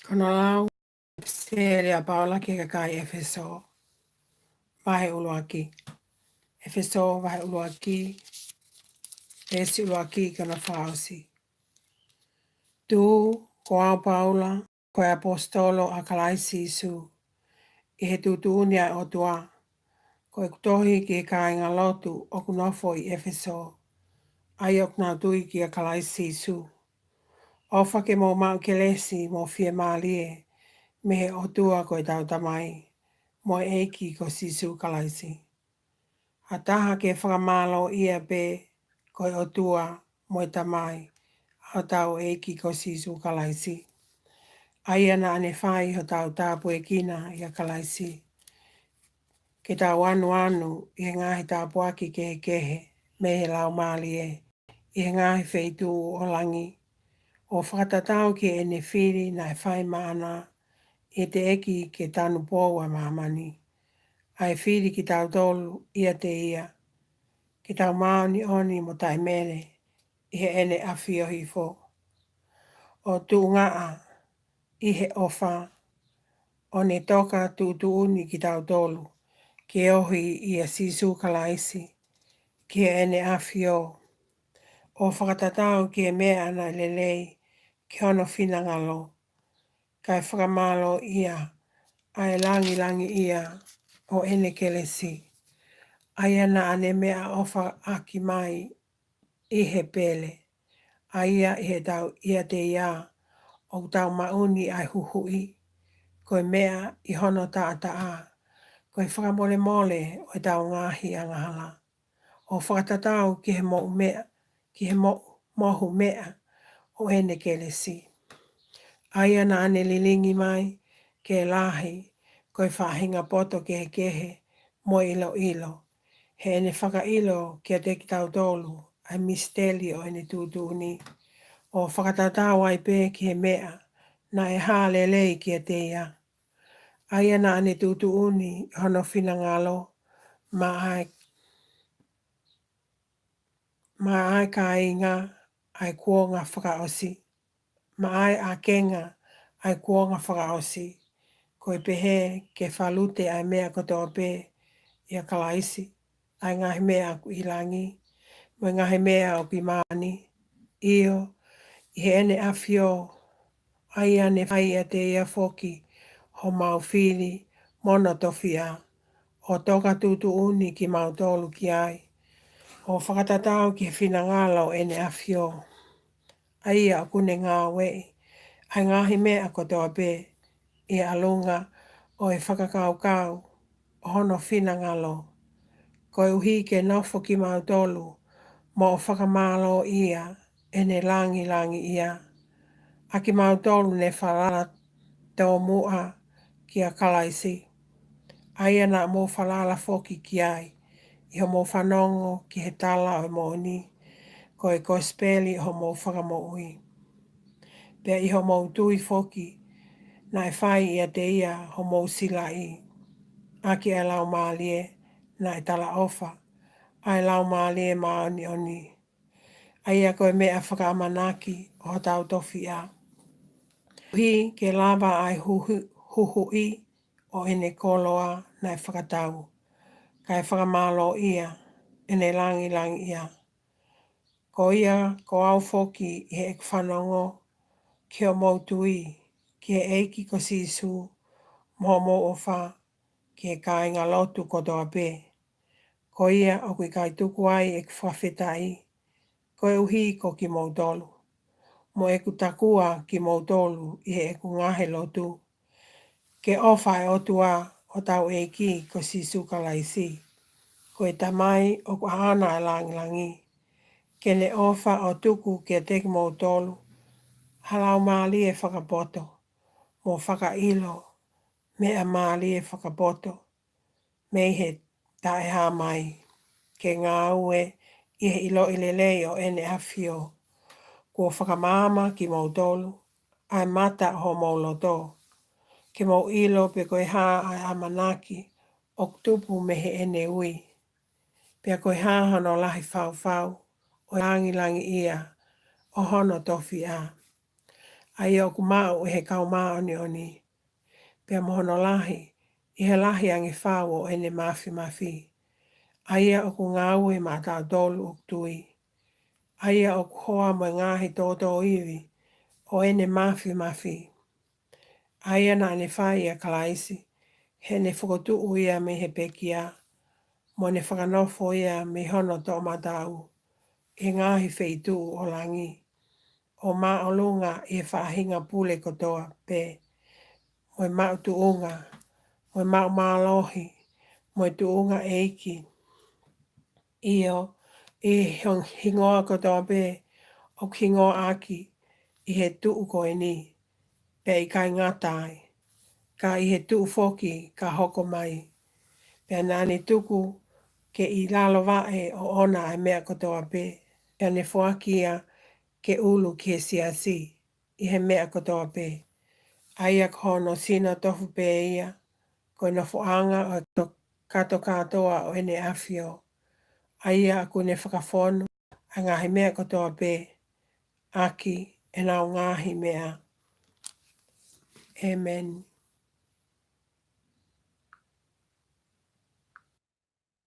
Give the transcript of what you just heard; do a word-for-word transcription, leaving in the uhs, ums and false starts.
Ko hono lau ʻa e ʻEpisiteli ʻa Paula ki he kakai ʻEfesō, vahe ʻuluaki. ʻEfesō vahe ʻuluaki, veesi ʻuluaki ki hono fakaʻosi. Tuʻu, ko au Paula, ko e ʻaposetolo ʻa Kalaisi Sīsū, ʻi he tuʻutuʻuni ʻa e ʻOtua, ko ʻeku tohi ki he kāingalotu ʻoku nofo ʻi ʻEfesō, ʻa ia ʻoku nau tui kia Kalaisi Sīsū. ʻOfa ke mou maʻu kelesi mo fiemālie mei he ʻOtua ko ʻetau Tamai, mo e ʻEiki ko Sīsū Kalaisi. ʻA taha ke fakamālōʻia pē ko e ʻOtua mo e Tamai ʻa hotau ʻEiki ko Sīsū Kalaisi, ʻa ia naʻa ne fai hotau tāpuekina ʻia Kalaisi, ke tau anuanu ʻi he ngaahi tāpuaki kehekehe mei he Laumālie ʻi he ngaahi feituʻu ʻo langi, ʻo fakatatau ki heʻene fili naʻe fai maʻana ʻi he teʻeki ke tanupou ʻa māmani, ʻa e fili kitautolu ʻiate ia, ke tau māʻoniʻoni mo taʻemele ʻi heʻene ʻAfio hifo, ʻo tuʻungaʻa ʻi he ʻofa, ʻo ne toka tuʻutuʻuni kitautolu ke ohi ʻia Sīsū Kalaisi ki heʻene ʻAfio, ʻo fakatatau ki he meʻa naʻe lelei ki hono finangalo, kae fakamālōʻia ʻa e langilangiʻia ʻo ʻene kelesi, ʻa ia naʻa ne meʻaʻofaʻaki mai ʻi he pele, ʻa ia ʻi heʻetau ʻiate ia ʻoku tau maʻu ai ʻa e huhuʻi, ko e meʻa ʻi hono taʻataʻa, ko e fakamolemole ʻo ʻetau ngaahi angahala, ʻo fakatatau ki he moʻu meʻa, ki he mo-, mohu meʻa ʻo ʻene kelesi, ʻa ia naʻa ne lilingi mai ke lahi ko e faʻahinga poto kehekehe mo e ʻiloʻilo, heʻene fakaʻilo kiate kitautolu ʻa e misiteli ʻo ʻene tuʻutuʻuni, ʻo fakatatau ai pē ki he meʻa naʻe hā lelei kiate ia, ʻa ia naʻa ne tuʻutuʻuni ʻi hono finangalo, maʻa e, maʻa e kāinga ʻa e kuonga fakaʻosi, maʻa e ʻakenga ʻa e kuonga fakaʻosi, ko e pehē ke falute ʻa e meʻa kotoa pē ʻia Kalaisi, ʻa e ngaahi meʻa ʻoku ʻi langi mo e ngaahi meʻa ʻoku ʻi māmani, ʻio, ʻi heʻene ʻAfio, ʻa ia ne fai ʻiate ia foki homau fili mo hono tofiʻa, ʻo toka tuʻutuʻuni kimautolu ki ai, ʻo fakatatau ki he finangalo ʻo ʻene ʻAfio, ʻa ia ʻoku ne ngāueʻi ʻa e ngaahi meʻa kotoa pē ʻi he ʻalunga ʻo e fakakaukau ʻo hono finangalo, koeʻuhi ke nofo kimautolu moʻo fakamālōʻia ʻene langilangiʻia, ʻa kimautolu ne falala tōmuʻa kia Kalaisi, ʻa ia naʻa mou falala foki ki ai ʻi hoʻomou fanongo ki he tala ʻo e moʻoni, ko e kosipeli ʻo homou fakamoʻui, pea ʻi hoʻomou tui foki naʻe fai ʻiate ia hoʻomou silaʻi ʻaki ʻa e Laumālie naʻe talaʻofa, ʻa e Laumālie Māʻoniʻoni, ʻa ia ko e meʻa fakaʻamanaki ʻo hotau tofiʻa, koeʻuhi ke lava ʻa e huhu-, huhuʻi ʻo ʻene koloa naʻe fakatau, kae fakamālōʻia ʻene langilangiʻia. Ko ia, ko au foki ʻi heʻeku fanongo ki hoʻomou tui ki he ʻEiki ko Sīsū, mo hoʻomou ʻofa ki he kāingalotu kotoa pē, ko ia ʻoku ʻikai tuku ai ʻeku fakafetaʻi, koeʻuhi ko kimoutolu, mo ʻeku takua kimoutolu ʻi heʻeku ngaahi lotu, ke ʻofa ʻa e ʻOtua ʻo hotau ʻEiki ko Sīsū Kalaisi, ko e Tamai ʻoku ʻaʻana ʻa e langilangi, ke ne ʻofa ʻo tuku kiate kimoutolu ha laumālie fakapoto, mo fakaʻilo meʻa mālie fakapoto mei he taʻehāmai, ke ngāue ʻi he ʻiloʻi lelei ʻo ʻene ʻAfio. Kuo fakamaama kimoutolu ʻa e mata ʻo homou loto, ke mou ʻilo pe ko e hā ʻa e ʻamanaki ʻoku tupu mei heʻene ui, pea ko e hā hono lahi faufau ʻo e langilangiʻia ʻo hono tofiʻa, ʻa ia ʻoku maʻu ʻe he kau māʻoniʻoni, pea mo hono lahi ʻi he lahi ange fau ʻo ʻene mafimafi, ʻa ia ʻoku ngāue maʻatautolu ʻoku tui, ʻa ia ʻoku hoa mo e ngaahi tōtōivi ʻo ʻene mafimafi, ʻa ia naʻa ne fai ʻia Kalaisi, heʻene fokotuʻu ia mei he pekia, mo ne fakanofo ia mei hono toʻomataʻu ʻi he ngaahi feituʻu ʻo langi, ʻo māʻolunga ʻi he faʻahinga pule kotoa pē, mo e maʻu tuʻunga, mo e maʻu mālohi, mo e tuʻunga ʻeiki. ʻIo, ʻi he hing-, hingoa kotoa pē ʻoku hingoa ʻaki ʻi he tuʻu ko eni, pea ʻikai ngata ai, ka ʻi he tuʻu foki ka hoko mai. Pea naʻa ne tuku ke ʻi lalo vaʻe ʻoʻona ʻa e meʻa kotoa pē, pea ne foaki ia ke ʻulu ki he siasi ʻi he meʻa kotoa pē, ʻa ia ko hono sino tofu pē ia, ko e nofoʻanga ʻo e to-, kātokātoa ʻo ʻene ʻAfio, ʻa ia ʻoku ne fakafonu ʻa e ngaahi meʻa kotoa pē ʻaki ʻenau ngaahi meʻa. ʻĒmeni.